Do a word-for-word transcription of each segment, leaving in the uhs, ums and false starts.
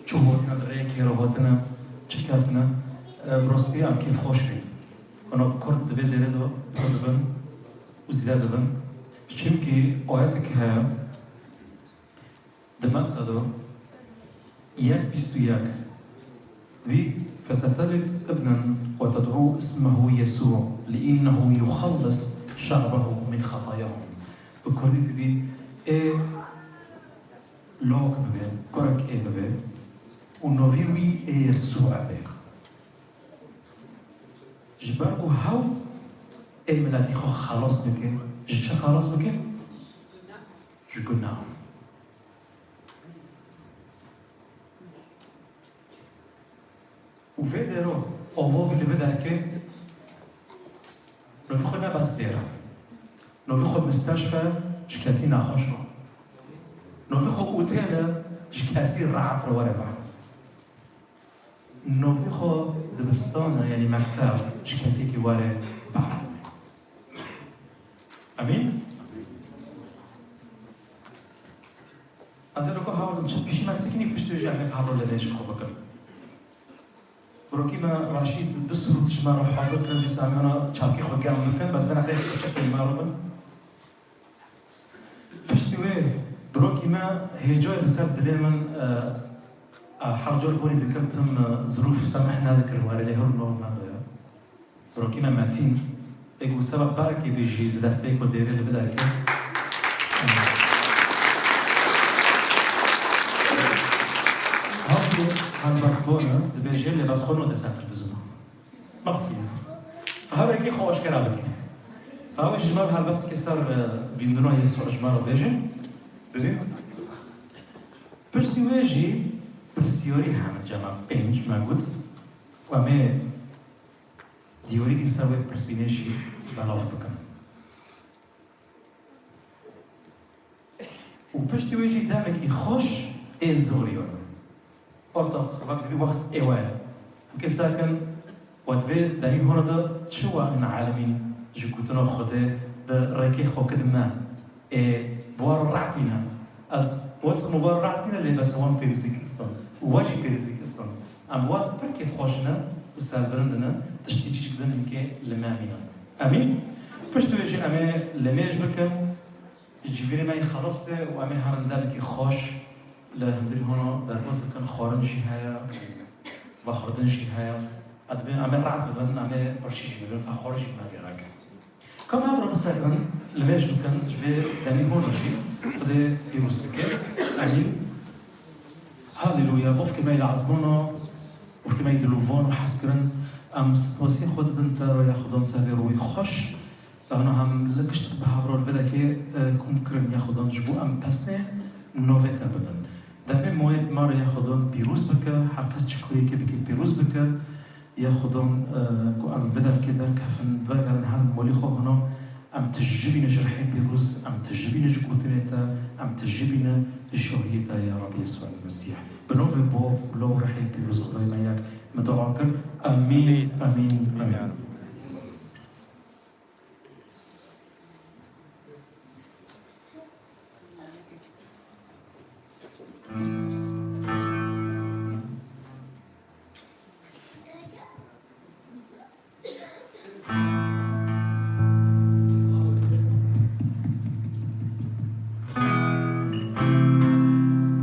çi hotine, di rêyekê re hotine, çi kes ne, e, bi rastî em kêfxweş bîn. Hûn Kurd di vê dêrê de pir dibin û zêde dibin. Çimkî ayetek heye, di Metta de yek bîst û yek, dibê, "Fesetelid ibnen ve ted'u ismehu Yesû, li innehu yuxellis şe'behu min xetayahum." Bi kurdî dibê, ê lawik bibe, kurek ê bibe û novî wî ê Yesû be. Ji ber ku hew ê miletî xwe xelas bike, ji çi xelas bike? Ji gunahan. Û vê dêro ava bî li vê derkê, novî xwe ne bes dêr e. Novî xwe misteşfe ji kesî nexweş re. Novî xwe otêl e ji kesî rehet re were vehez. Novî xwe dibistan e, yanî mekteb, ji kesekî were bielime. Emîn? Ez ê li ku hewldim çi pişî me siknî piştî jî em ê hevro lemêjê xwe bikin. Birokî me Reşîd du sirût ji me re hazir kirin, dîsa em ê çavkê xwe germ bikin, bes vena xeyr piçekê me re bin. Piştî wê birokî me hêcayê li ser dilê min, e, e, her car gorî dikim tim, e, zirûf semeh nedikir warê lê her nov me doya. Birokî me Metîn, ê ku sebeb berekê bê jî di destpêk û dêrê li vê derkê. Ha jî helbestvan e, dibêje lê bes xwe node ser televîzyona. Mexfiye. Fe hevekê xwe aşkera bike. Fe hevekê ji me re helbestekê ser, e, bîndina Yesû ji me re bêje. Bibê. Piştî wê jî pirsiyarî hene cema pênc me got. Û em ê dîwarî din ser wê pirsbînê jî belav bikin. Û piştî wê jî demekî xweş ê zorî ye. Orta xirvak dibî wext ê we ye. Em kê sakin we divê demî hona de çi we in alemîn ji gotina Xwedê bi rêkê xwe kidin me. Ê, bi wan re rehet bîne. Ez wesf me wan re rehet bîne lê bes wan pêrûzî kistin. Û we jî pêrûzî kistin. Em wan pir kêfxweş ne û serbilind ne. Tiştî çîçik din hinkê li me mîne. Emîn. Pişt wê jî em ê lemêj bikin. Ji civînê me yê xelas be û em ê herin demekî xweş li hundirî hona derbas bikin. Xwarin jî heye, vexwardin jî heye. Em dibê em ê rehet bibin, em ê birçî jî bibin, vexwarin jî me gerek. Ka em hev re bisekinin, limêj bikin, ji vê demî hona jî Xwedê pîroz bike. Emîn. Haleluya. Bavkê me yê li ezmana, bavkê me yê dilovan û hezkirin, em spasiyê xwe didin te re ya Xudan ser vê rûyê xweş. Te hona hem li gişt bi hev re li vê derkê, e, kom kirin ya Xudan ji bo em pesnê navê te bidin. Demê mawê me re ya Xudan pîroz bike, her kes çi kurê yekê bike pîroz bike. Ya Xudan, e, ku em vê derkê derkefin, vegerin herin malê xwe hona, em tije bîne ji rihê pîroz, em tije bîne ji gotinê te, em tije bîne ji şahiyê te ya Rabbî Yesû Mesîh. Bi navê Bav û Lal û Rihê Pîroz Xwedayê me yek me dua kir. Emîn, emîn, emîn.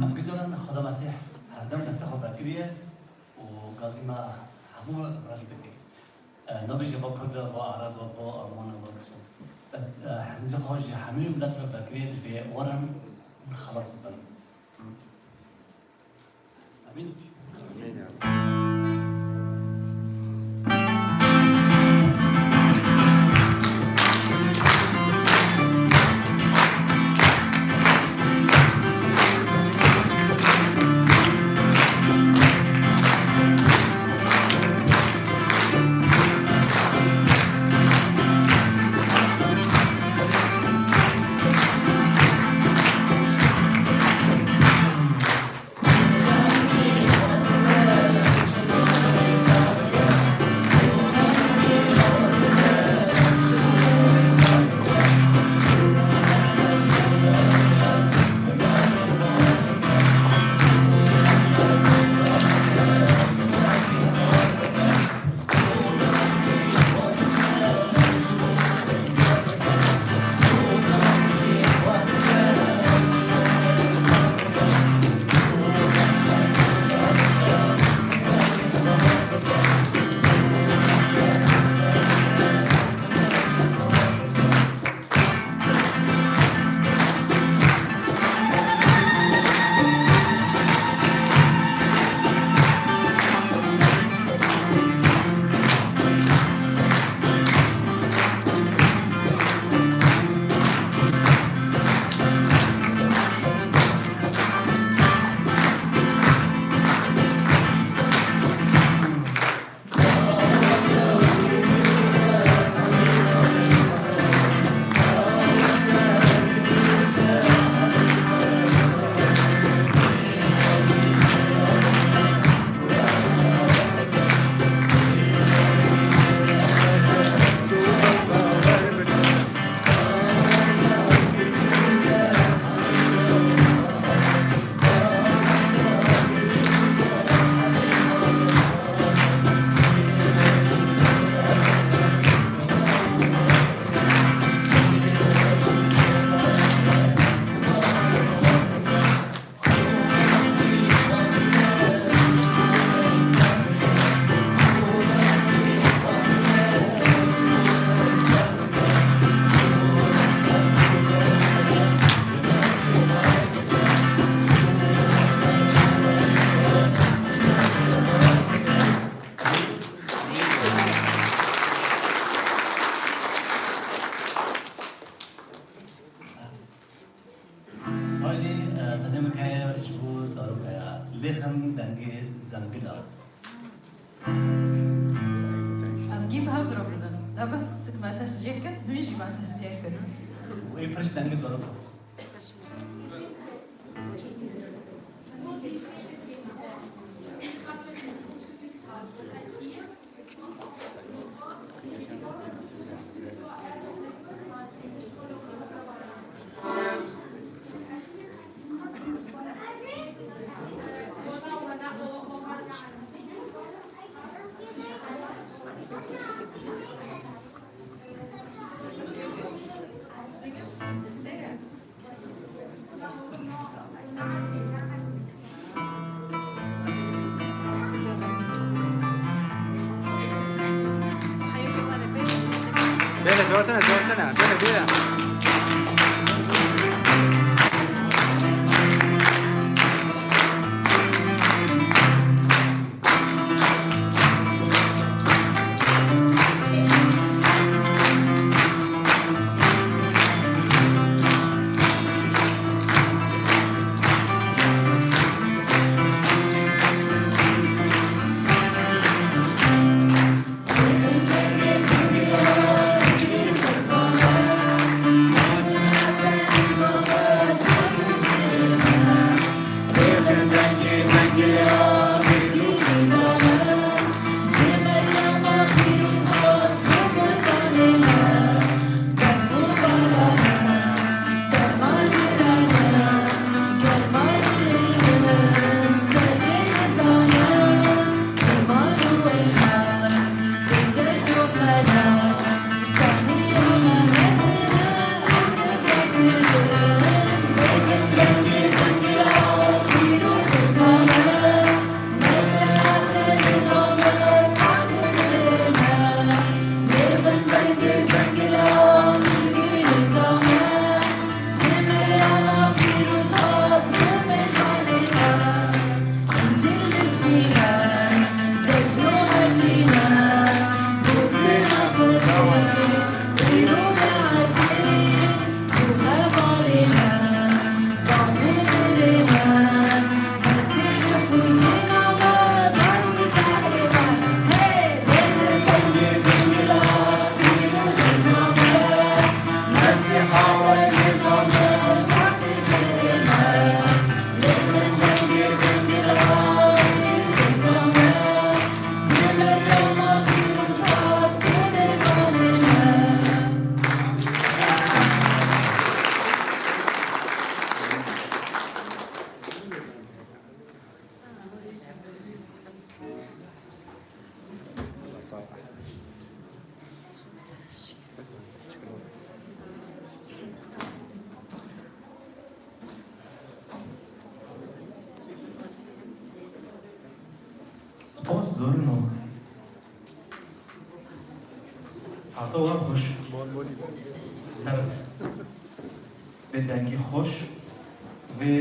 Em guhdarên Xweda Mesîh herdem destê xwe vekiriye û gazî me hemû rehî dike. E, navê jê va Kurd e, va Ereb e, va Alman e, va Giso. E, e, hemî xwe ji hemî milet re vekiriye, divê werin hûn xelas bibin. Amîn. Amîn ya. Dengê zengila. Em gî bi hev re bidin. Ev bes qicik me teşcîh kir, hûn jî me teşcîh kirin. Û ê pir ji dengê zarok e. Bêle, zortene, zortene. Bêle, bêle. Spas zorîno. Saeto wa xweş. Ser vê dengî xweş, vê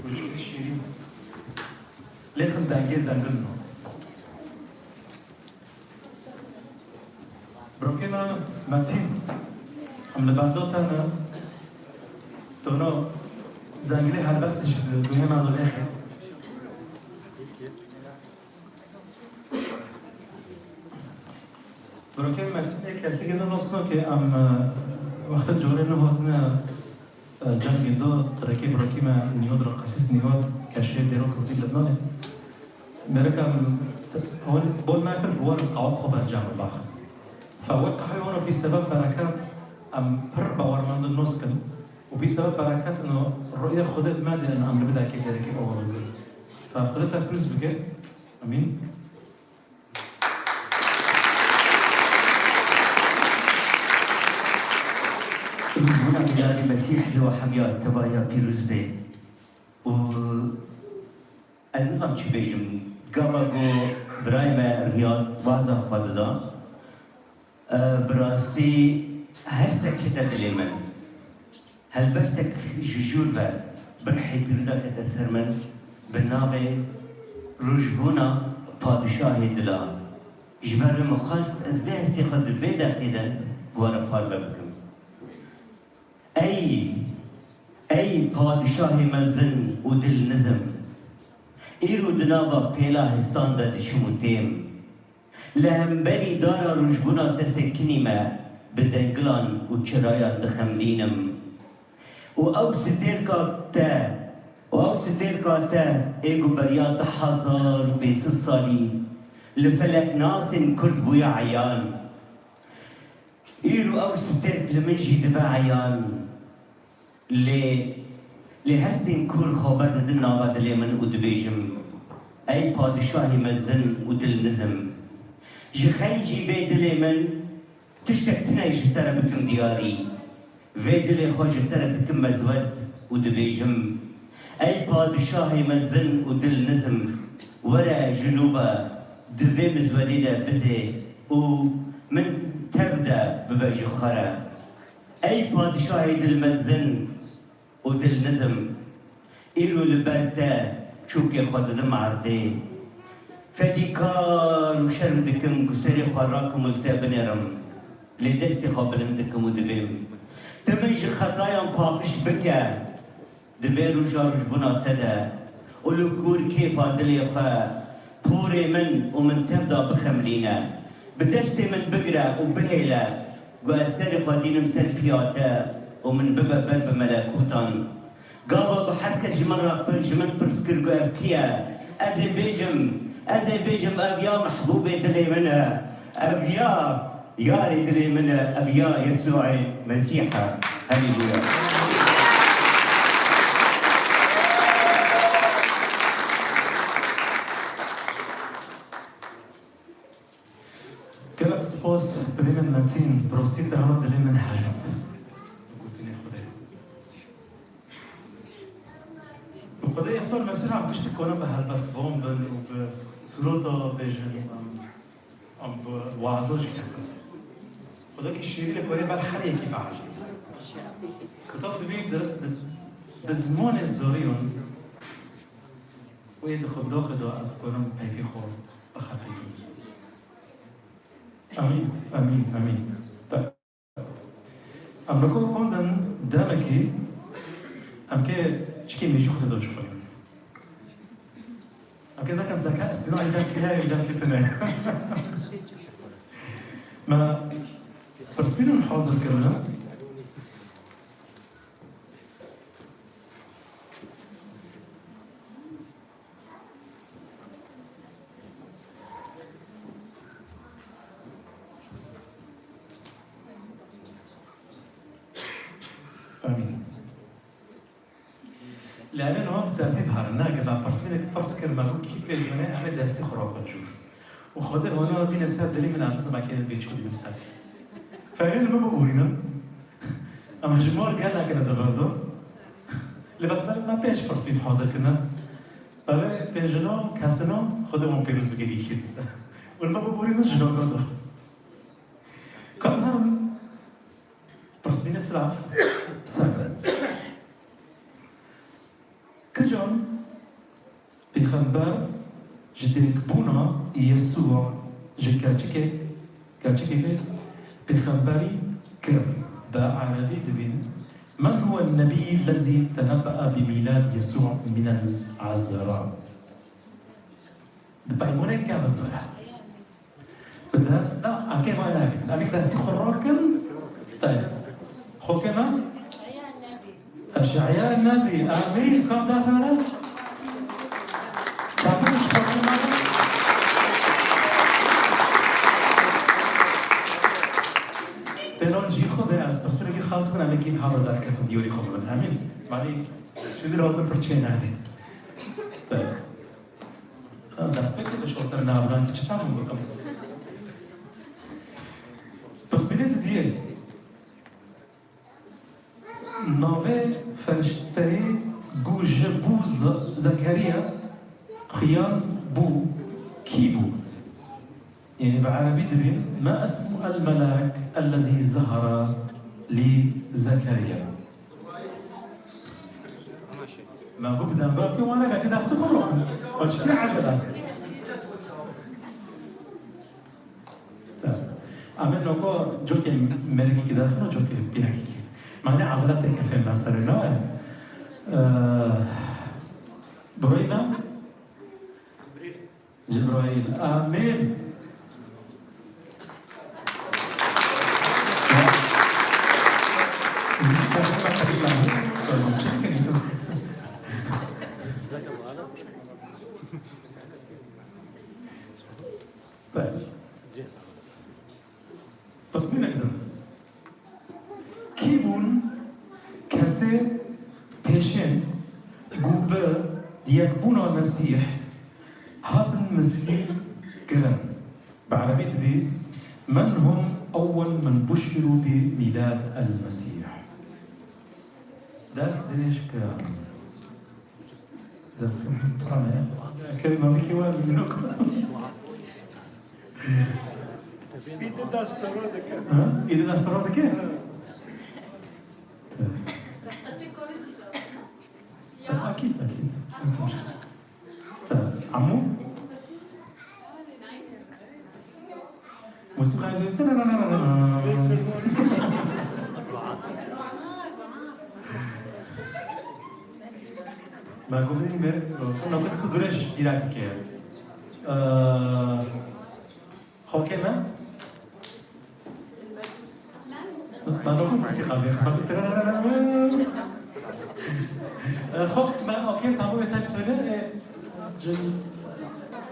rojî şîrîn. Lêxin dengê zengin no. Birokê me Metîn, em li benda te ne. Tu no zengînê helbestê jî diguhê me do lêxê. Birokê me Metîn ê klasikê de nos no ke em, e, wextê corê nû hatine. Cem Gindo, trekê birokî me Nîhod re, qesîs Nîhod, keşê dêro kurdî Libnanê. Mêrika min, hûn bol nakin, werin qawek xwe bes cem bibaxin. Fe we qehwê hûn bî sebeb bereket, em pir bawermendin nos kin. Û bî sebeb bereket ino rûyê Xwedê bi me dê, em li bidakê dêrekê owe bibin. Fe Xwedê te pîroz bike. Amîn. Rojbûna Mîladê Mesîh li we hemiya tevahiya pîroz be. Û ez nizam çi bêjim. Gava ku birayê me Riyad waza xwe dida, e, bi rastî hestek kete dilê min. Helbestek ji jûr ve bi rihê pîroz de kete ser min, bi navê Rojbûna Padişahê Dilan. Ji ber wê min xwest ez vê hestê xwe di vê deqê de bi we re parve bikim. Ey Ey padişahê mezin û dilnizim, îro di nava pêla hêstan de diçim û têm. Li hemberî dara rojbûna te sekinîme, bi zengilan û çirayan dixemlînim. Û ew stêrka te, û ew stêrka te ê ku beriya du hezar û pênc sed salî li feleknasên Kurd bûye eyan. Îro ew stêrk li min jî dibe eyan. Lê, lê hestên kûr xwe berdidin nava dilê min û dibêjim, ey padişahê mezin û dilnizim, ji xencî vê dilê min tiştek tune ji te re bikim diyarî. Vê dilê xwe ji te re dikim mezwet û dibêjim, ey padişahê mezin û dilnizim, were ji nû ve di vê mizwedê de bizê û min tev de bibe ji xwe re. Ey padişahê dilmezin û dilnizim, îro li ber te çûkê xwe didim erdê. Fedîkar û şerm dikim ku serê xwe rakim û li te binêrim. Lê destê xwe bilind dikim û dibêm, tu min ji xetayan paqij bike. Di vê roja rojbûna te de û li kûr kêfa dilê xwe porê min û min tev da bixemilîne. Bi destê min bigire û bihêle, ku ez serê xwe dînim ser piya te û min bibe ber bi melekûtan. Gava ku her kes ji min re pir, ji min pirs kir ku ev kî ye, ez ê bêjim, ez ê bêjim, ev ya mehbûbê dilê min e, ev ya yarê dilê min e, ev ya Yesûê Mesîh e. Haleluya. Gelek spas birê min Metîn, bi rastî te hema dilê min hejand. Gotinê Xwedê. Bi Xwedê Yesû Mesîh em piştî kona bi helbestvan bin û bi sirota bêjin û em, em bi waza jî kevin. Xwedekî şêrî li korê ber her yekî biajê. Kitab dibî di, di, bi zimanê zoriyon wê di xwe doxê de ez korim peyvê xwe bixebitînim. Amîn, amîn, amîn. Em li ku kondin demekî em kê çikê mêjî xwe tê de bişuxulin. Em kê zaten zeka istina îcar kê heye îcar kê tine. Me pirsbînin hazir kirine. Amîn. Lê em ê niha bi tertîb herin. Ne, eger me pirsgirêk pirs kir, me got kî pêz min e, em ê destî xwe rakin jûr. Û Xwedê hona dîne ser dilê min, ez nizim kê bê çi dînim ser. Ferê li min biborînin. Em ji mar gelek li divirdo. Lê bes me, me pênc pirsbîn hazir kirine. Belê pêncina, kesina, Xwedê wan pêroz bike kî kî. Û li me biborînin ji nava da. Kam herin? Pirsbînê silav ser be. Kijan pêxember ji dêkbûna Yesûa ji keçikê, keçikê pêxemberî kir? Bi erebî dibîn, "Men huwe nebî lezî tenebbe'a bi mîlad Yesû minel Azra." Di peymonê kevin de ye. Bi dest, na, em kê vay nebin. Em ê destî xwe rakin. Tayê. Xwe kê me? Eş'eya Nebî. Amîn. Kam dafere? Kapın hiç bakılmadı. Teknoloji xwe be, ez pirsgirêkî xas bikim, em ê kî haber derkefin diyarî xwe bibin. Amîn. Malî, şimdi rahatın pir çê nebî. Tayê. Ha, destpêkê tu şotir navrankî çi tam bikim? Pirsbînê didiyê. Navê ferişteyê ku ji bo Ze-, Zekeriya xiyan bû, kî bû? Yanî bi erebî dibîn, "Ma ismu el melek ellezî zehara li Zekeriya?" Me got, "Bi dengê wekî wan neke, destê xwe rakin. Wa çi kir ecele?" Tamam. Em ê noko cokê mergî ki daxin û cokê pînekî ki. Mane edalet têke fêm ben serê, ne? Ee, Burayna? Cibrail. Amin. Tabii. Pirsgirêk din. Kî bûn kesê pêşên ku bi yekbûna Mesîh hatin mislî kirin? Bi erebî dibî, "Men hum ewwel men buşirû bi mîlad el Mesîh." Dest dirêj kirin. Dest dirêj kirin. Kerîma bikî we mimnûn. Îdî dest te ro dike. Ha? Îdî dest te ro dike? Ha. Tabii. Akîd, akîd. Tabii. Amû? Musîqa. Me gotî me, me gotî su dirêj pîrakî ke. Ee, Xokê me? Me no musîqa vê xisabî. Xok me, okey, tamam, yeter söyle. E, cin,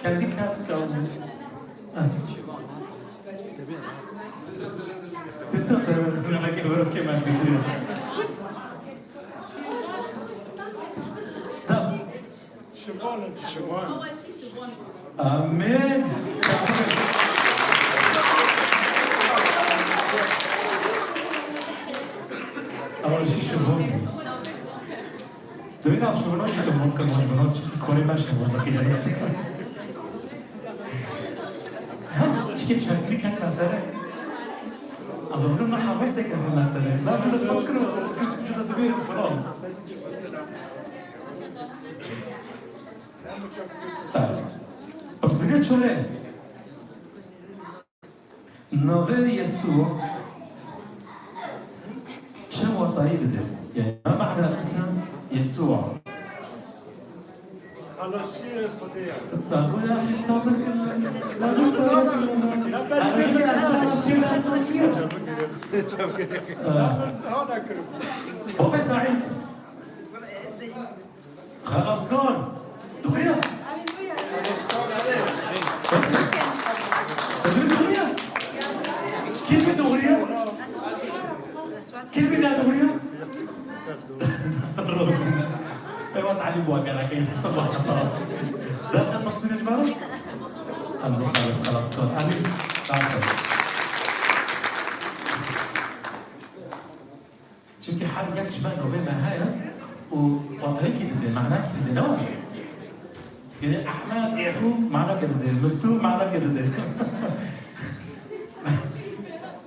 kezî kes ka. Ha. Tisa te, okey, me. Da. Şivan, şivan. Amin. Ama şi şivan. Döwün av şivan ki mumkin, şivan ki kore baş şivan ki. Ha, çike çatmi kat mesele. Ama bizim ne havas da kafi mesele. La, tu da pas kırma, tu da tabii falan. Tabii. Pirsgirêk çar e. Navê Yesû çi watayî dide? Yani, ma ma'na ism Yesû? Xelasiyê Xwedê ye. Bago ya, sabir kin. Bago, sabir kin. Hala kirim. Baba Saîd. Xelaskar. Doğru ya. Bas. Doğru ya. Kelime doğru ya. Kelime ne doğru ya? Estağfurullah. Eyvah, talib bu akara ki. Sabah taraf. Derken başlıyor bana. Tamam, xelas, xelaskar. Amin. Tamam. Çimkî her yek ji me navê me heye û watayekî dide, manakî dide, ne were? Yani Ehmed, Yehû manakê dide, Mistû manakê dide.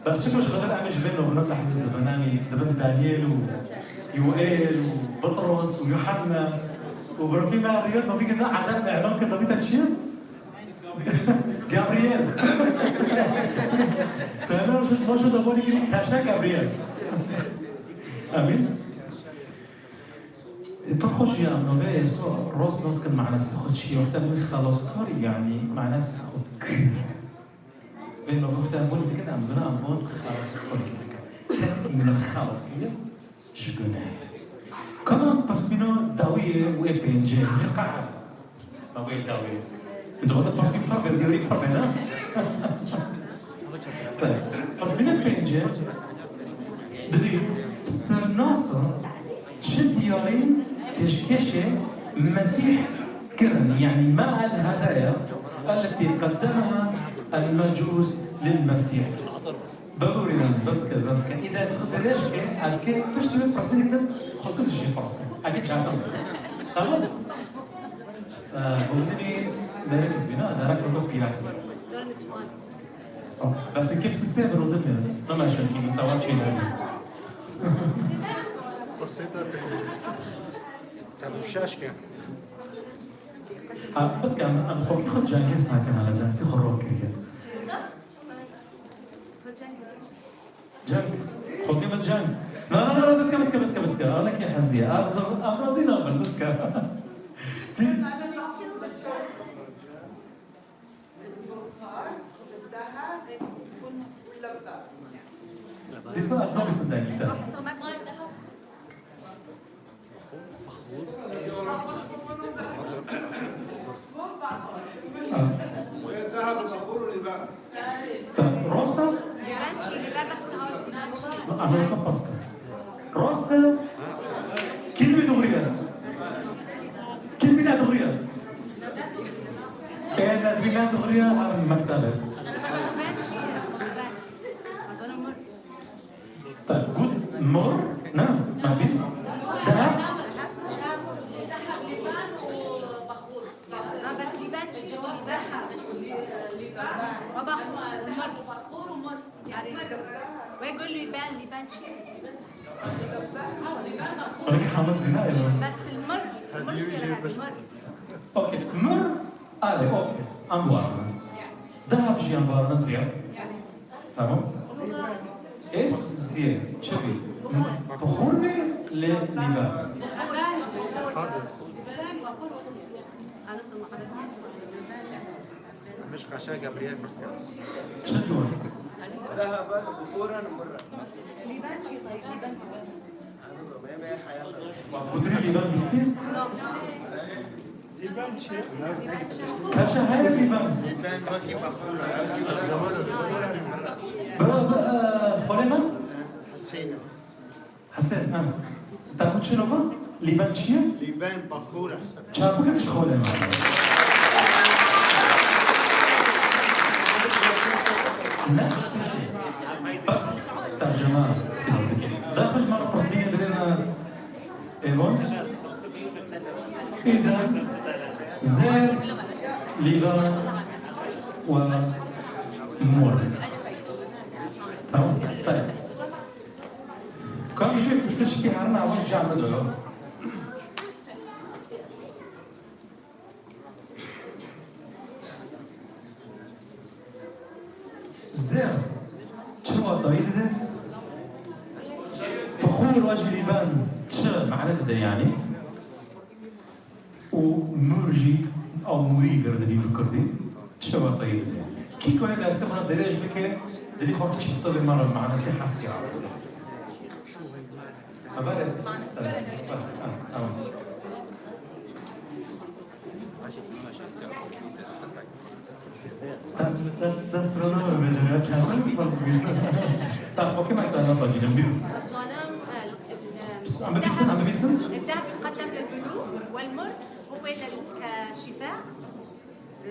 Bes çi ku ji Xedir em ê ji vê navina tehdît dibin, em ê dibin Daniel û Yoel û Petros û Yuhanna û birokî me riya navî gide, Ecem îlan kir, navî te çi ye? Gabriel. Te no şu, no şu da boni kiri kaşa Gabriel. Amin. E, pir xweş ya, navê Yesû rast nas kin manasê xwe çi ye. Wexta min xelaskar, yani manasê xwe kû. Vê navê wexta em boni dikin, em zana em bon xelaskar kî dikin. Kes kî min xelas kiriye. Ji guneh. Kana pirsmîna dawiyê û ê pêncê, miqar. Ma wê dawiyê. Dixwaze pirsmîn pir be, diyarî pir be, ne? Pirsmîna pêncê. Dibî, sernasa çi diyarî pêşkêşê Mesîh kirin? Yani, ma el hedaya elleti qeddemaha el mecûs lil Mesîh. Bibûrînin, bes ke, bes ke. Î ders xwe dirêj ke, ez ke piştî wê pirsgirêk din xusûsî jî pirs kim. Eke çatim. Tamam? Ee, Bûdinî merek bîna, merek weke pîrak. Bes ke pisi sê bin û din ne. Nema şenkî, misawa çê ne. Te bi şaş ke. Ha, bes ke em, em xwekî xwe cengêz nakin, hele dersî xwe rok kiriye. Ceng. Xwedê me ceng. Na, na, na, na, biske, biske, biske, biske. Ana ke heziye. Em razî nabin, biske. Tî- Dîsa ez nabîsim dengî te. Dehab, bexûr û lîban. Te rast e? Lîban çi? Lîban bes min awêt lîban çi? Amerîka pas kir. Rast e? Kî dibî dixuriye? Kî dibî nedixuriye? Ê, nedibî nedixuriye, herin mektebê. Bes lîban çi? Lîban. Ez ona mir. Te got mor, ne? Me bîst. Deheb? Ha, bes lîban çi? Lîban. Lîban. Baba, mor. Wê got lîban, lîban çi? Weke Hamas bîna êlo. Bes mor, mor jê re hebî, mor. Okey, mor, ale, okey. Em biwarine. Deheb jî em biwarine zêr. Tamam. Ez zê çi bî? Bixûr bî lê lîban. Em ji Qaşa Gabriel pirs kirin. Çi ciwan? Dehaba, bixûran û mirra. Gotinê lîban bîstî? Keşa heye lîban. Lîban wekî bexûr e, ew jî bexûr e. Bi, bi, e, xolê min? Hesên e. Hesên, ha. Te got çi loka? Lîban çi ye? Lîban bexûr e. Çapik e, kişt xolê min. Nefs. Bes tercüme tîlav dike. Daxuş me pirsgirêkê birê me. Êvan? Îzen, zer, lîvan ve mor. Tamam? Tayyip. Kam ji firtişkî herin avaş camê de yo. Zer çi watayî dide? Bixûr a jî lîban çi mane dide yanî? Û mûr jî ew mûrî vir dibî bi kurdî çi watayî dide? Kî kone destê xwe dirêj bike, dilî xwe çifte be me re manesê hesî avête. Haber et. Evet. Evet. Tamam. Dest, dest, dest rana me bêje ya, çend bas bî. Ta xwe kime te ne tacîlim bî. Zanem, e, e, Ama bilsin, ama bilsin. الذهب يقدم للبلوغ والمر هو لل-، كشفاء.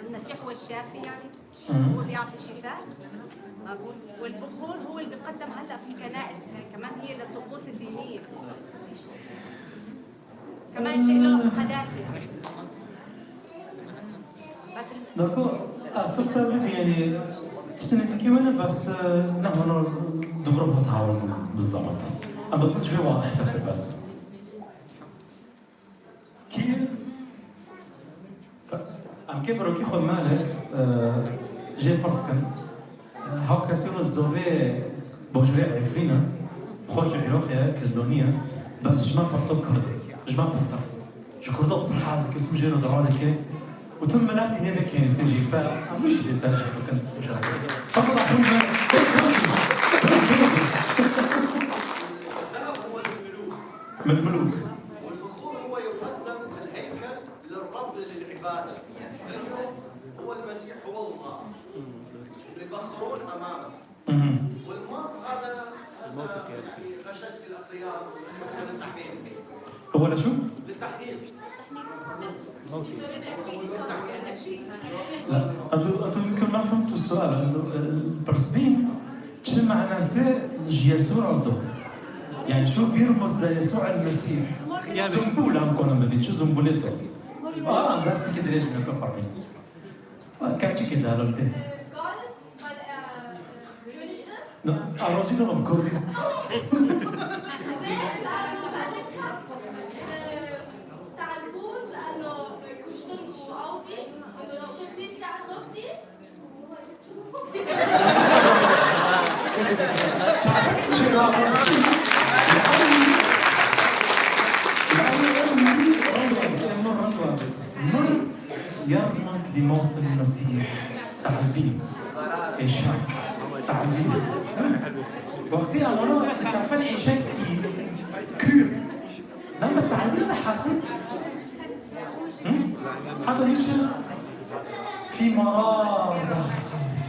المسيح هو الشافي يعني. هو بيعطي شفاء. والبخور هو اللي بيقدم هلأ في الكنائس، كمان هي للطقوس الدينية. كمان شيء له قداسة. بس ال- Dako, ez xwe te bibî, yanî, tiştê nêzîkî min e, bes, e, ne hûn dibro hot hawil min bi zemet. Em dixwazin ji vê wadih te bes. Kî? Em kê birokî xwe malek, e, jê pirs kin. E, haw kesê li zovê bojrê Efrîn e, xwe ji Iraqê ye, Kildonî ye, bes ji me pirtir Kurd e, ji me pirtir. Ji Kurdo pir hez dike, tim jê re dua dike. Û tim miletî nêbe kênisê jî fe, em wî jî jê teşvîq bikin. Fakat xwî me, pir Kurd e, pir Kurd e. Min milûk. والبخور هو يقدم في الهيكل للرب للعبادة. هو المسيح هو الله. يبخرون أمامه. والمر هذا، هذا يعني غشش في الأخيار للتحميل. هو لشو؟ للتحميل. لا، انتوا، انتوا يمكن ما فهمتوا السؤال. انتوا، البرسبين، شو معنى سي يسوع عضو؟ يعني شو بيرمز ليسوع المسيح؟ زنبول هم كنا بدي، شو زنبولته؟ آه، دستك دريج من الكفر. Keçikê de, herhalde. No, a, rozî dama bi kurdî. يرمز لموت المسيح. تعبين. إيشاك. تعبين. وقتی ئەوانە دەکافن ئێشەکی کور. لما التعبين ده حاصل. هم؟ هذا ليش؟ في مرار داخل قلبي.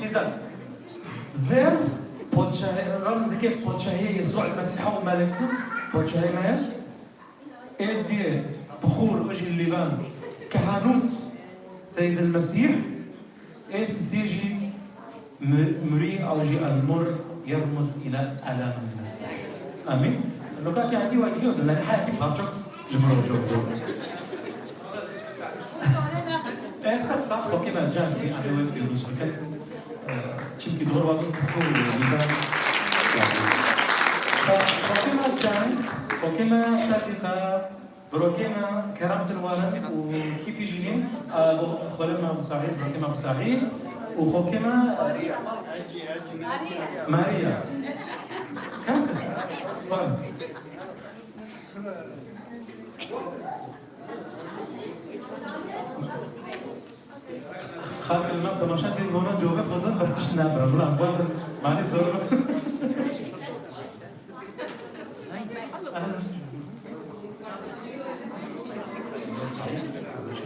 إذا زين، بودشاهي، رمز ديكي بودشاهي يسوع المسيح هو ملك، بودشاهي ما هي؟ إيدي بخور وجه اللبان، كهنوت سيد المسيح، إيس سيجي م-، مري أو جي المر يرمز إلى آلام المسيح. آمين. لو كان كهدي وايد يود، لأن حياتي بارجوك جمرة وجوك جوك. Ê, sefta xokê me can kî, em ê wê pênûs bikin. Ê, çimkî dor wa bin ku lîber. Xokê me can, xokê me Sefîqa, birokê me Kerem Tunwarin û kî pî jî, ê, bo xolê me Abu Saîd, birokê me Abu Saîd û xokê me Maria. Kanka. Var. Xalk li nav temaşa kir, vona cove xwe din, bes tişt nebire. Bila em guazin, manî zor.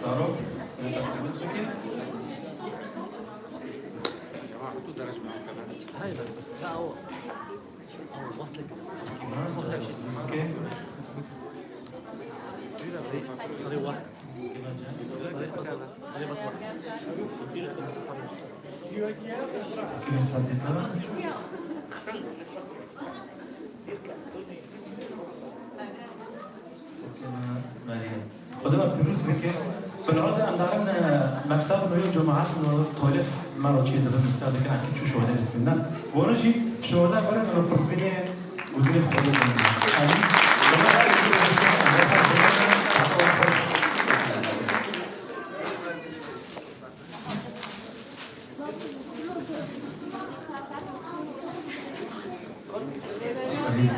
Çaro, tebîz bike. هاي بس لا هو هو وصلك. Tebîz bike. هذا واحد. Kime sadîqa? Kime Meryem? Xwedê me pîroz bike. Bi lewra de em darin, e, mekteb û noyê cemaat û tolef me re çê dibin, misal dikin, em çû şohde bistîne. Vano jî şohde birin û pirsbînê Gudurê Xwedê bûn. Amîn. Amîn.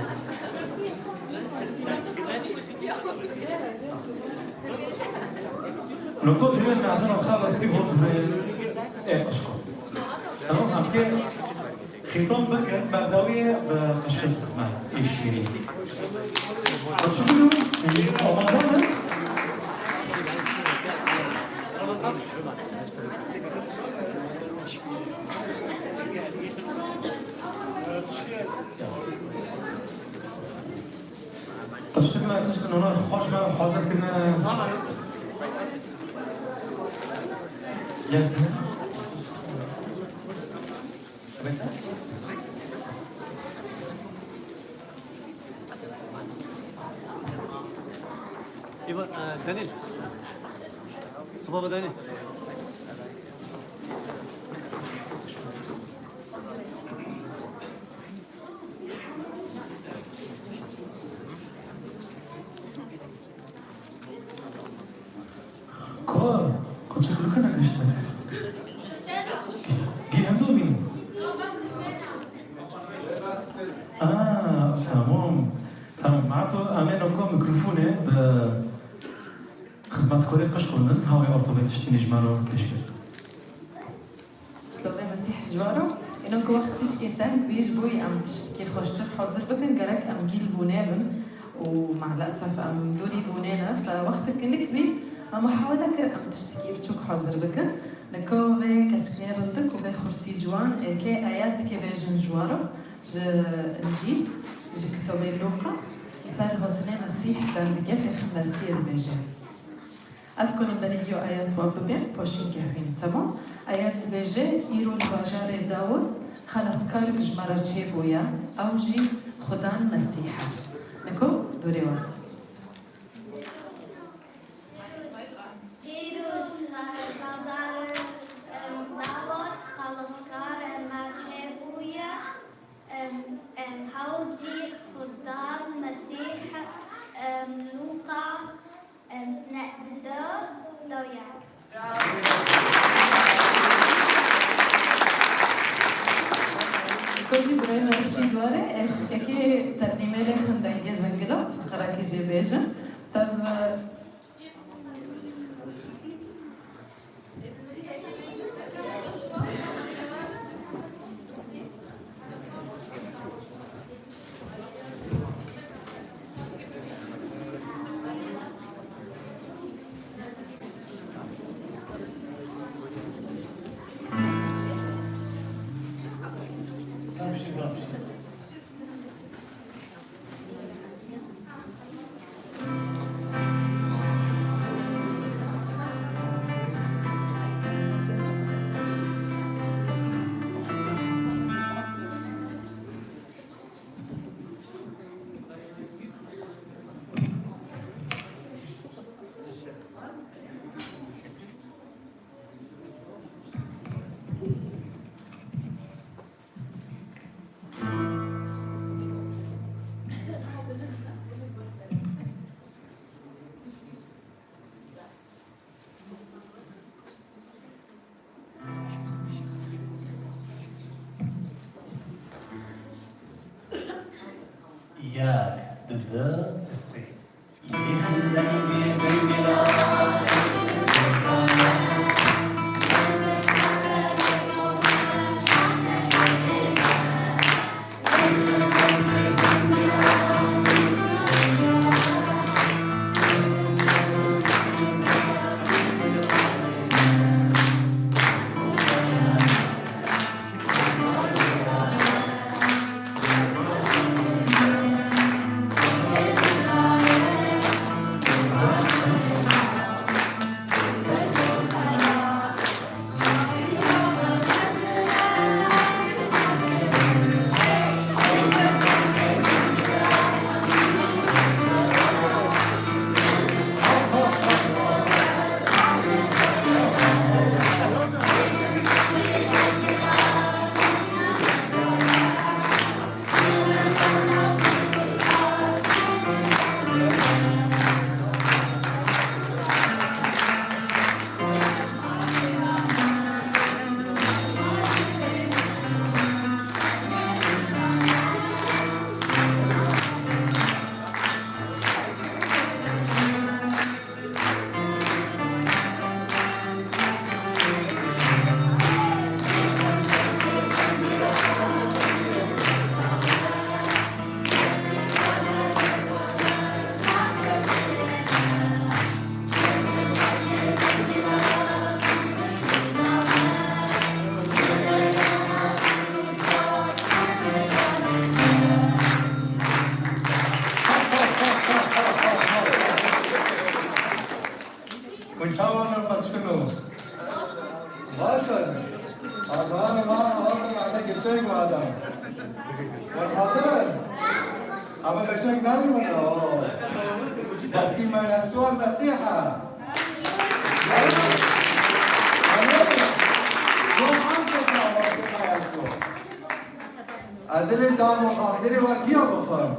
Noko duyên mezin û xalas bî hol duyên ê qişko. Tamam, em kê Xîtan bikin, berdewiyê bi qeşqê bixme, ê şîrîn. Qeşqê bixme, amade ne? Qeşqê me tiştin ona xweş me hazir kirine. Gel. Ivan, e, Daniel. Baba Daniel. Ka, ka çekluka ne giştek. Gî hendo bîn. Aa, tamam. Tamam. Mato, amê noko mikrofone bi xizmetkorê qişko din, hawê ortovê tiştî nîjmano keşkir. Silavê Mesîh ji we re. Îno ku wext tişkî teng bî, ji bo em tiştekî xweştir hazir bikin, gerek em gîl bûnê bin û me'lesef em dûrî bûnê ne. Fe wextek kinik bî, me muhawele kir em tiştekî biçûk hazir bikin. Nika vê keçikê rindik û vê xurtî ciwan êkê ayetke bêjin ji we re, ji Încîl, ji kitobê Lûqa, li ser hatinê Mesîh dendike pêxembertiyê dibêje. Ez konim berî yo ayet we bibêm, poşînkê xwîn. Temam. Ayet dibêje, îro li bajarê Dawid xelaskarek ji me re çêbûye, ew jî Xudan Mesîh e. Niko, dûrê we. Îro ji bajarê, em, Dawid xelaskarek me çêbûye, em, em, ew jî Xudan Mesîh, em, Lûqa. Em, ne, di du, du yek. Kozî birayê me Reşîd were, ez yekê ternîmê lê xin dengê zengil e, feqerekê jê bêjin. Tev, e, Hûn çawa ne xweşkino? Baş in. Aman, aman, aman, ame geçek wada. Wan hazir in? Ama geçek nani mana? O. Wextî me Yesûa Mesîha. Amen. Wan hazir in ama Yesûa. Ez dilê da bixwim, dilê we kiya bixwim?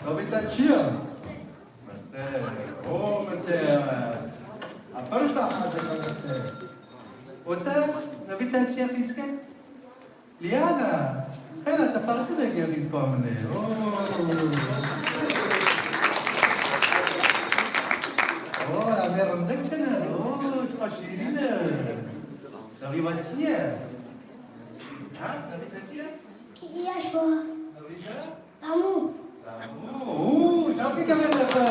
Navê te çi ye? Mester. O, Mester. A, perişta hacı Mester. O te, navê te çi ye, xîske? Liana, xêra te farkı de gel xîska min ê. Oo. Oo, em ê rindik çi ne? Oo, çiqa şîrîn e. Navê we çi ye? Ha, navê te çi ye? Yaşo. Navê te? Pamuk. Pamuk. Oo, çapkî kevin te.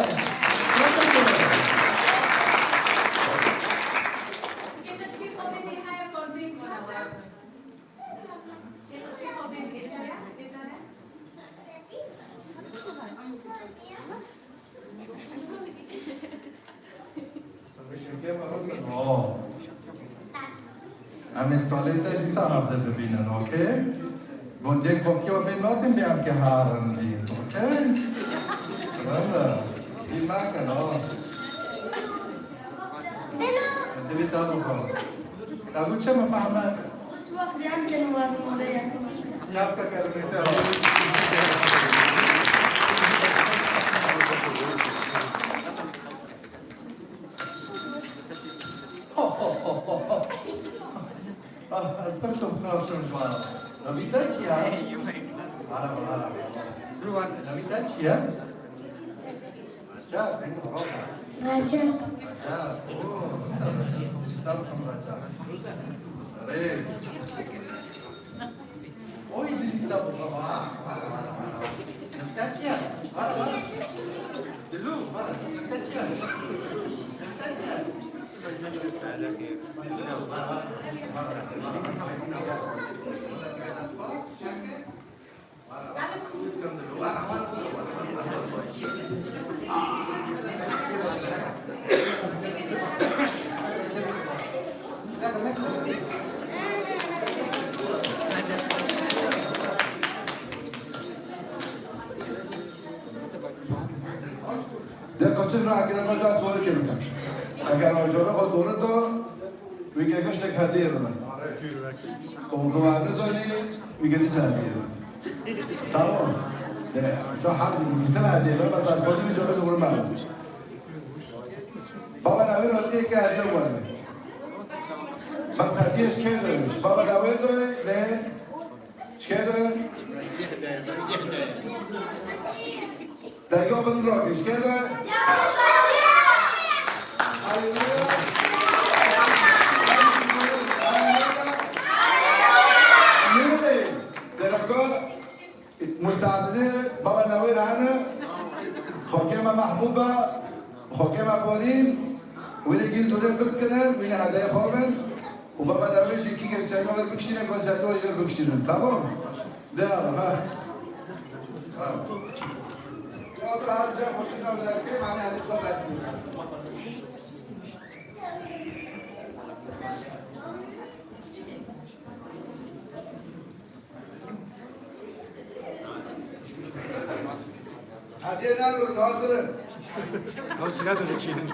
Çapkî kevin. Em ê salê te dîsa hevde bibînin, okey? Gundê kovkê we bên nakin bê em ke herin lî, okey? Wele, bîr nakin, ha. Dilê te bixwe. Te got çi mifehme? Çawa xiriyam ke nuwarin mole ya. Çap te kerim işte. Ah, ez pir tu xaşim ji wan. Navî te çi ya? Ara, ara. Navî te çi ya? Recep, deng xwe rabe. Recep. Recep, oo, Recep. Tam tam Recep. Rê. Oy, dilî te bixwe, va, va, va, va. Nifte çi ye? Vara, vara. Dilû, vara. Nifte çi ye? Nifte çi ye? Dilû, vara, vara. Vara, vara. De kaçın ra akine kaç daha sonra kelime. Eger acaba o doğru da, bir gel kaç tek hediye mi? O güvenli zani, bir gel hediye mi? Tamam. De, çok hazır, bir tane hediye mi? Bas, hadi, koşun, çok doğru mu? Baba, ne ver, o diye ki hediye var mı? Bas, hediye şikayet vermiş. Baba, ne ver, ne? Şikayet ver. Dergah bin Burak, şikayet ver. Hayır. Hayır. Dergah Musaadine baba newê re hene, xakê me mehbûb e, xakê me borîn, wî lê gîn dûrê biskinin, wî lê hedeyê xwe bin, û baba newê jî kî gel serî wê bikişîne, ku serî wê jî bikişînin. Tamam? De, ha. Ha. Ya, her cem hoşuna derkê, mane hadi xwe bes. Hediye nerede? Hazırım. Ew silah da dikişînin.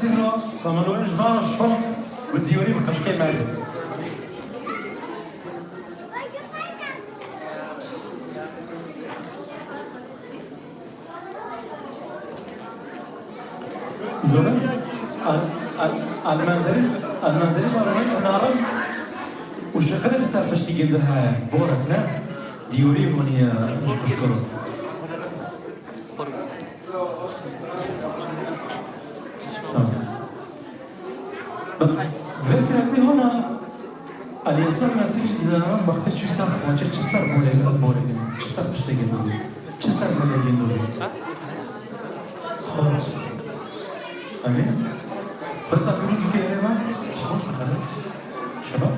Zîro, Ramanoyên ji van re şond û dîyorî bi qeşkê me. Zonin, al, al, almenzerî, almenzerî barmanî narin û şiqilê li ser piştî gindir heye. Borek ne? Dîyorî hûnî ye, ji kuşkuro. Tamam. Bes vê sûretê hona Alî Yesû Mesîh ji dîdaran baxtê çû ser Xwecê, çi ser borê, borê din, çi ser piştê gindor, çi ser melê gindor. Xweş. Amîn. Xwedê te pîroz bike êrê me. Şeba. Şeba.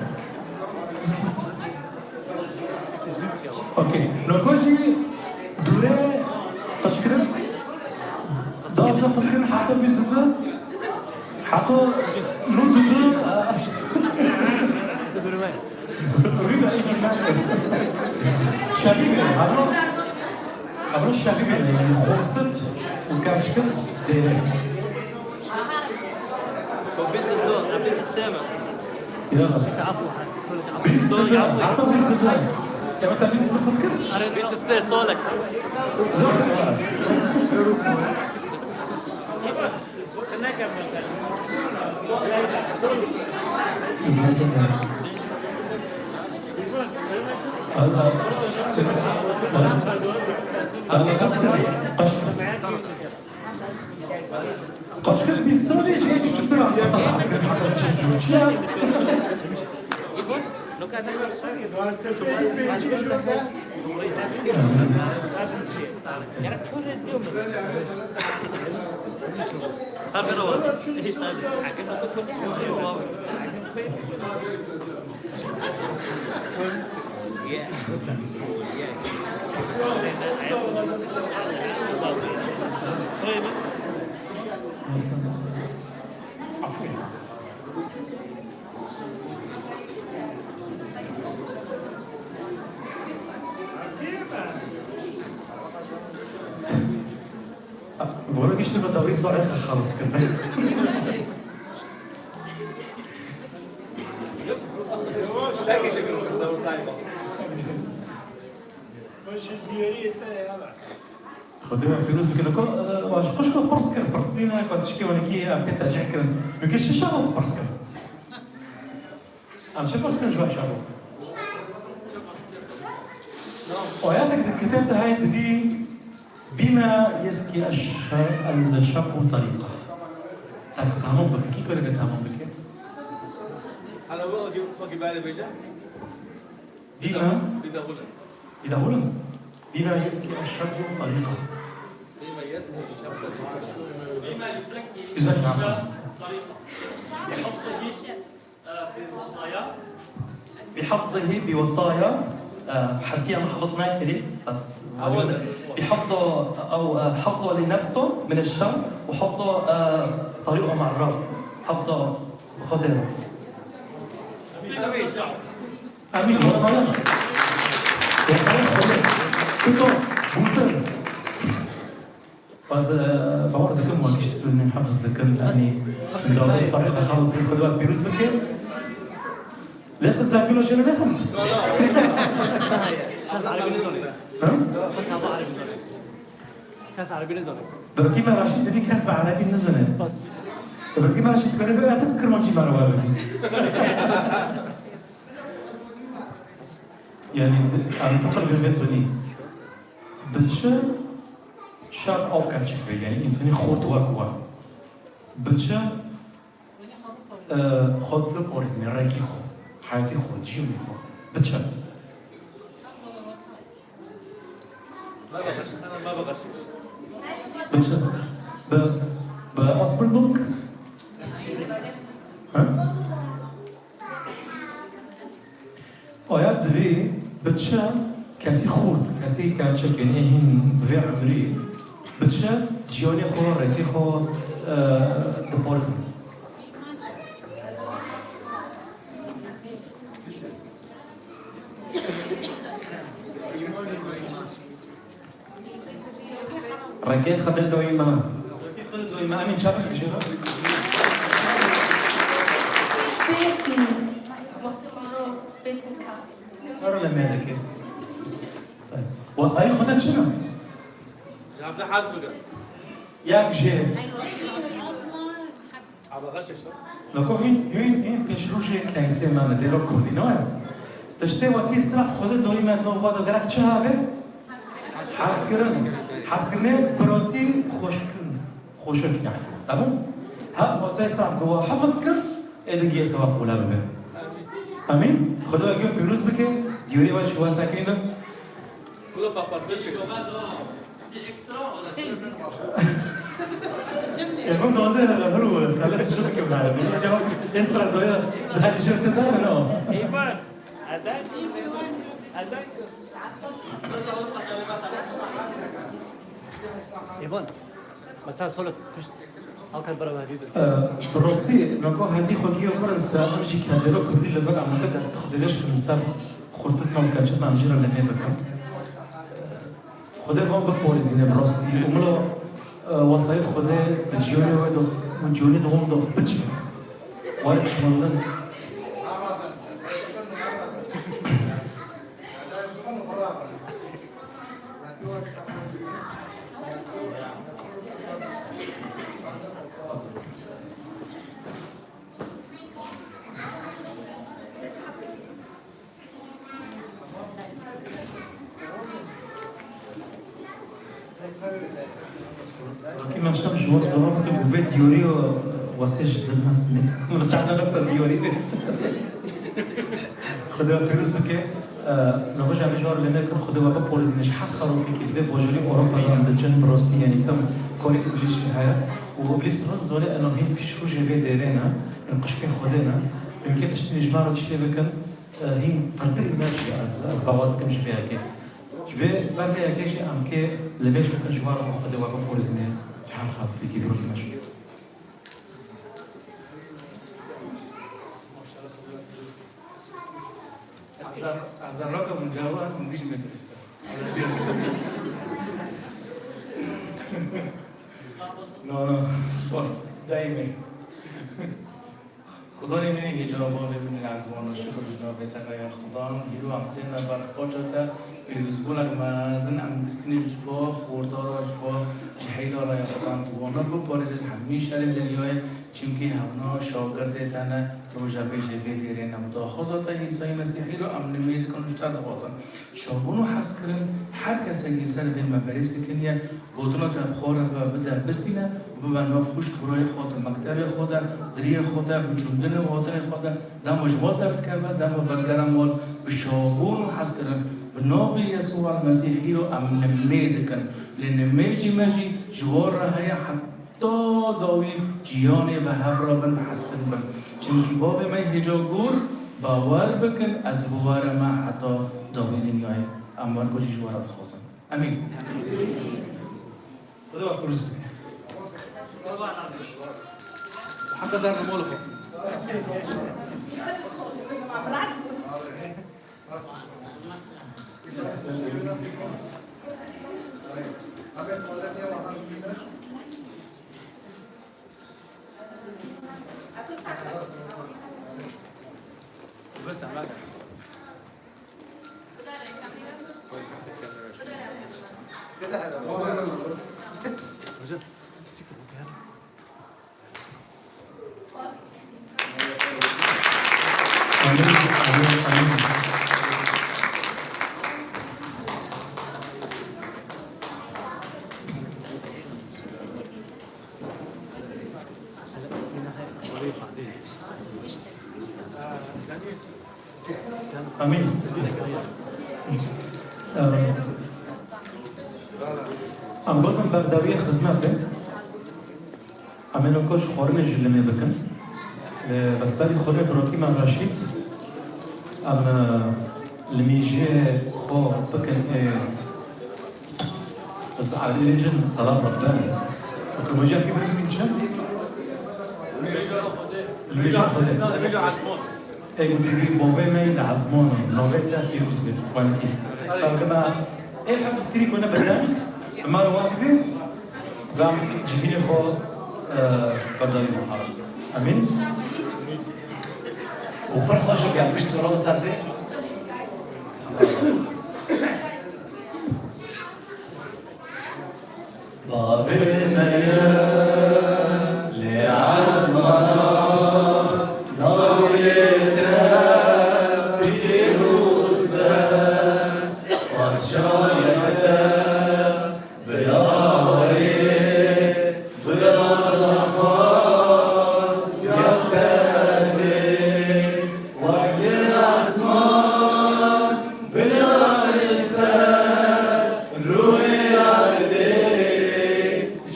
Okey. Noko jî dûrê qeşkirin. Dawda qeşkirin heta bîst û du. Heta nod û du. Rî be, înan nakin. Şevî be, hema, hema şevî be, yani xortit û keçkit dêre. Bîst û du, bîst û sê me. Ya. Bîst û du, heta bîst û du. Ya, meta bîst û du qut kir? Bîst û sê solek. Zor. Qaşkir bîst solî ji yê çûçiktir an. Çi ya? Bora giştî me dewrî sarê xelas kirine. Xwedê me pîroz bike. Ko, e, wa ji xwişko pirs kir, pirs bîne, ko tişkê wenekî em pê tecih kirin. Wekî şişa bû pirs kir. Em çi pirs kirin ji wan şabo? Ayatek di kitêb de heye dibî, "Bîme yeskî eş-şer el-şab û tarîqa." Tak tamam bike. Kî ku dike tamam bike? Hala bu, bu, bu, bu, bu, bu, Bîme. Wiederholen. Wiederholen. Bîme yeskî eş-şab û tarîqa. Bîme yeskî eş-şab û tarîqa. Bîme yuzekî eş-şab û tarîqa. Bi hafzihî, e, bi wasaya. Bi hafzihî bi wasaya, e, herfiya me hafz nekirî, bes. Bi hafzo, ew, e, hafzo li nefso min eş-şer û hafzo, e, tariqa ma Rab. Hafzo Xwedê. Amîn. Wasaya. Wasaya Xwedê. Tuto. Bûtin. Ez, e, bawer dikim, ma gişt tu ne hafz dikin, yani, dawê sarê xwe hafz dikin, Xwedê we pîroz bike. Lê xwe zengûn jê ne dixim. Kes erebî nizane. Ha? Kes hava erebî nizane. Kes erebî nizane. Birkî me Raşîd dibî kes bi erebî nizane. Bas. Birkî me Raşîd dikare vê etin kirmancî me re were. Yani, em biqil vê tunî. Bi çi şer ew keçik be, yani însanî xort wek we. Bi çi, e, xwe biparêzîne, rêkî xwe, heyatî xwe, ciyonê xwe. Bi çi? Bi çi? Bi, bi Ausbildung? Ha? Aya divê bi çi kesî xurt, kesî keçik, yani hîn vê emrî, bi çi ciyanê xwe, rêkê xwe, e, diparêzin? Rêkê Xwedê doyma. Rêkê Xwedê doyma. Em ê çapak jê re. Çara leme dike? Wasayî Xwedê çi ne? Cevabda hez bike. Yak jê. Noko hîn, hîn, hîn pêşrojê keysê me ne, dêro kurdî ne ye. Tiştê wesî saf Xwedê doyî me nova do gerek çi have? Hezkirin. Hezkirinê firotî xweşkirin. Xweşik yani. Tamam? Hev wasayê saf ku wa hifz kir, ê di giyê sewab qula bibe. Amîn. Xwedê we pîroz bike. Diyarê we ji wesa keyne. Kula papatlık. Efendim, taze haber bu. Salet şunu kim var? Bunu cevap estra doya. Daha bir şey tutar mı, no? Eyvah. Aday. Aday. Eyvah. Mesela soluk pişt. Hakan beraber bir. Ee, bi rastî, nako hedî xwe giyo kurin se, em jî kedero kurdî li vir em nake dersi xwe dêleş kirin ser xurtitma û keçitma em jî re lemê bikin. Xwedê van biparêzîne bi rastî. Û milo, e, wasayê Xwedê di ciyonê we de, û ciyonê de wan de biçe. Were çimandin. Rakî me şem ji wan dewam ke bi vê diyarî û wesê ji din hest ne. Min çanda nesta diyarî de. Xwedê we pîroz bike. Navêja me ji wan re lême kir, Xwedê we biparêzîne ji her xerokekî di vê bajarî Ewropa de em diçin, bi rastî, yanî tam karê Îblîs jî heye. Û Îblîs rind zane ena hîn pîşrojê vê dêrê ne, hîn qişkên Xwedê ne. Hinkê tiştî ji me re tiştê bikin, hîn pirtir me jî ez, ez bawer dikim ji vê yekê. Ji vê ber vê yekê jî em kê lemêj bikin ji wan re, Xwedê we biparêzîne ji her xerokekî, bi rastî me jî. Ezan, ezan raka hûn cawa hûn gîj me kirista. No, no, spas. Daîme. Xudanê min ê hêca, bavê min ê ezmana, şukir ji navê te re ya Xudan. Hîro em têne ber xaça te, pêrozbûnek mezin em distînin ji va xortara, ji va cihêla re ya Xudan. Tu wana biparêze ji hemî şerê dinyayê. Çimkî hewna şagirdê te ne, rojevêjê vê dêrê ne û daxwaza te Îsayî Mesîhî ro em nimêj dikin û ji te dixwazin. Şabûn û hezkirin her kesekî li ser vê mebêrê sikiniye, gotina te bi xwe re ve bide bistîne û bibe nav xwişk birayê xwe de, mektebê xwe de, diriyê xwe de, biçûndinê û hatinê xwe de, dema ji wan derdikeve, dema vedigere mal, bi şabûn û hezkirin, bi navê Yesûa Mesîhî ro em nimê dikin. Lê nimêjî me jî ji wan re heye, heta dawî ciyanê ve hev re bin, bi hezkirin bin. Çimkî bavê me hêca got, bawer bikin, ez bi we re me heta dawî dinyayê. Em wek jî ji we re dixwazin. Emîn. Xwedê we pîroz bike. Heta der bi mol xwe. Amîn, amîn, amîn. Amîn. Em, em gotin berdewiyê xizmetê. Em ê noko ji xwarinê jî limê bikin. Li bestarî xwe lê birokî me Reşîd, em, e, limîjê xwe bikin ê, ez Erebî bêjin, selam Rebben. Wekî hocam kî birin min çi? Limêja Xwedê. Limêja Xwedê. Limêja Esman. Ey, û dibî bavê me yî li ezman e, navê te pîroz be, xwenkî. Xelkê me, ê hefizkirî ku ne bi deng, bi me re wa bibê, bem civînê xwe, e, berdarî bikin. Amîn. Û pir xweş e, gelmiş sura ser vê. Lê ezmana navê te pîroz be, padşahê te bila herê, bila daxwaz ya te bê, wek yê ezman bila li ser rûyê erdê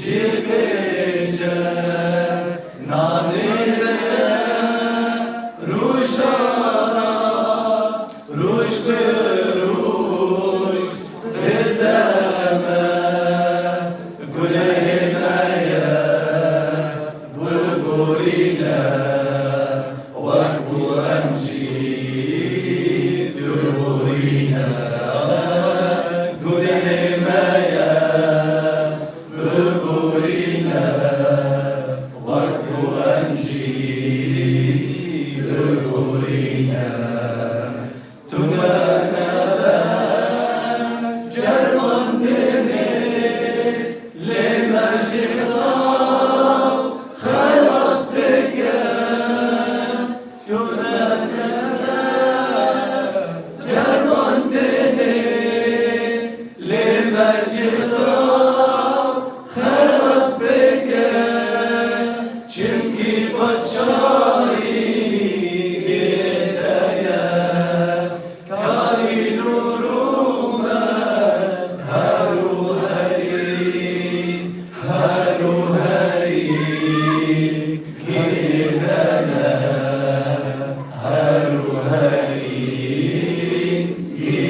jî pêce nanê rojana, roj bi roj bideme, gunehê me ye biborîne, wek ku em jî diborîne, gunehê me ye biborîne, wek ku em jî biborîne. Tu ne nebe ceribandinê, lê me jî Xweda xelas bike. Tu ne nebe ceribandinê, lê me jî Xweda xelas bike, çimkî padşahî gê te ye, karî nûr û me her û herî, her û herî gê te ne, her û herî gê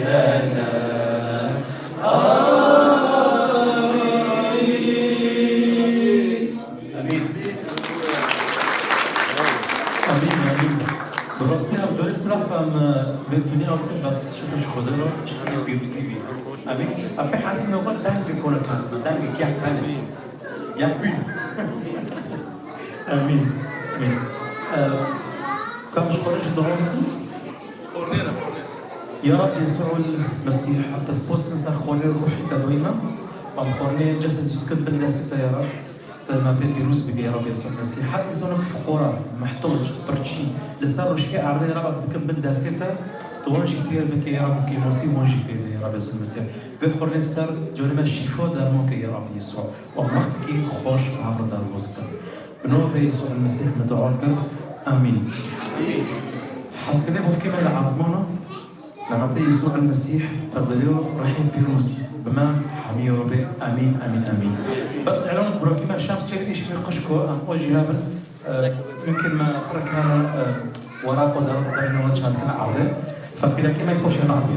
te ne. Amîn. Amîn, amîn. Bi rastî ev carê siraf em, e, vê dinyê hat kirin, bes şikir ji Xwedê re, tiştekî pîrozî bî. Amîn. Em pê hezî nava dengê kole kerdin, dengê kek tenê. Yek bîn. Amîn. Amîn. E, Kam ji xwe re jî dua bikin? Ya Rab Yesû'ul Mesîh, em te spas dikin ser xwarê ruhî te doyî me. Em xwarinê cesedî dikin bin destê te ya Rab. Te me pê pîroz bike ya Rab Yesû'ul Mesîh. Her însanek fuqara, mehtoc, pirçî, li ser rişkê erdê ya Rab em dikin bin destê te. Tu wan jî têr bike ya Rab û kêmasî wan jî pê de ya Rab Yesû'ul Mesîh. Vê xwarinê bi ser carê me şîfa derman ke ya Rab Yesû. Û em wextekî xweş bi hev re derbas bikin. Bi navê Yesû'ul Mesîh me dua kir. Amîn. Hezkirinê bavkê me li ezmana, bi navê Yesû'ul Mesîh, perdeyê rehê pîroz bi me hemî ya Rabê. Amîn, amîn, amîn. Bes îlan birakî me Şems Çelîk îşmê qişko, em o jî hebin. E, mumkin me riknana, e, weraqo de, de, de, çandkin erdê. Feqîrekî me poşê navê.